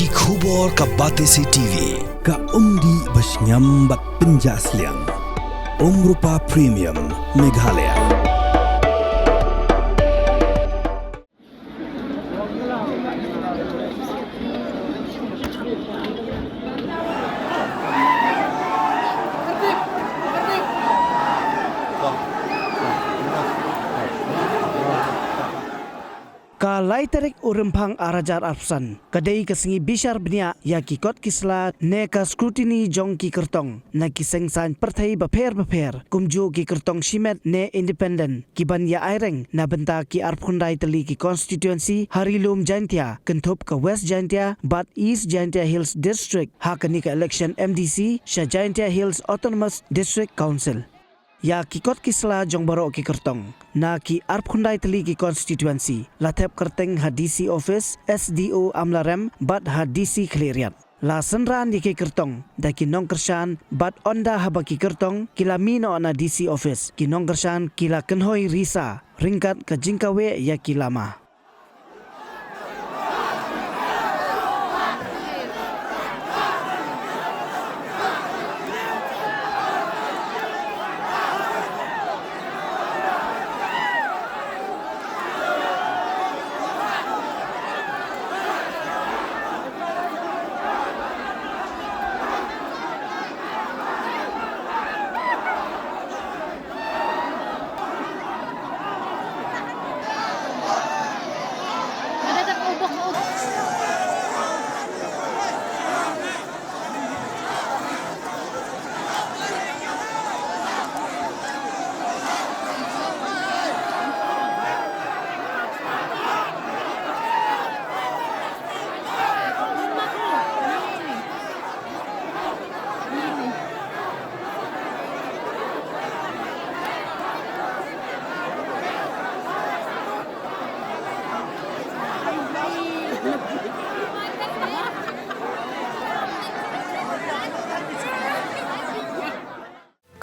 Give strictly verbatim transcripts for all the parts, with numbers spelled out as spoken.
Ki khubor ka Batesi T V, ka umdih ba shngiam bad pynjah sliang. Umrupa Premium, Meghalaya. Ka lai tarik u Rymphang ar hajar arphew san, ka dei ka sngi bishar bniah ïa ki kot ki sla ne ka scrutiny jong ki kyrtong na ki seng saiñ pyrthei bapher bapher, kumjuh ki kyrtong shimet ne independent, ki ban ïa aireng na bynta ki arphew khyndai tylli ki constituency ha Ri Lum Jaintia, kynthup ka West Jaintia bad East Jaintia Hills District, ha kane ka election M D C sha Jaintia Hills Autonomous District Council. Ïa ki kot ki sla jong baroh ki kyrtong na ki arphew khyndai tylli ki constituency la thep kyrteng ha D C office, S D O Amlarem bad ha D C Khliehriat. La synran ïa ki kyrtong da ki nongkyrshan bad ynda haba ki kyrtong ki la mih noh na D C office, ki nongkyrshan ki la kynhoi risa ryngkat ka jingkaweh ïa ki lama.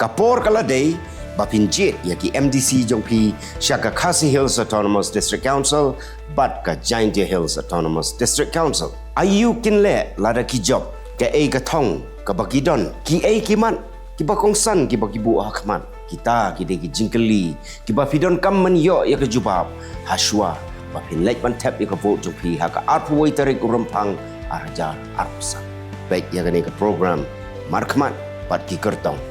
Ka por ka la dei ba phin jied ïa ki M D C jong phi sha ka Khasi Hills Autonomous District Council bad ka Jaintia Hills Autonomous District Council. Aïu kin leh lada ki jop, kaei ka thong kaba ki don, kiei ki mat kiba kongsan kiba ki buh ha khmat? Kita ki dei ki jingkylli kiba phi donkam ban ïoh ïa ka jubab hashwa ba phin leit ban thep ïa ka vote jong phi ha ka arphew wei tarik u Rymphang ar hajar arphew san. Peit ïa kane ka program Markhmat bad ki kyrtong.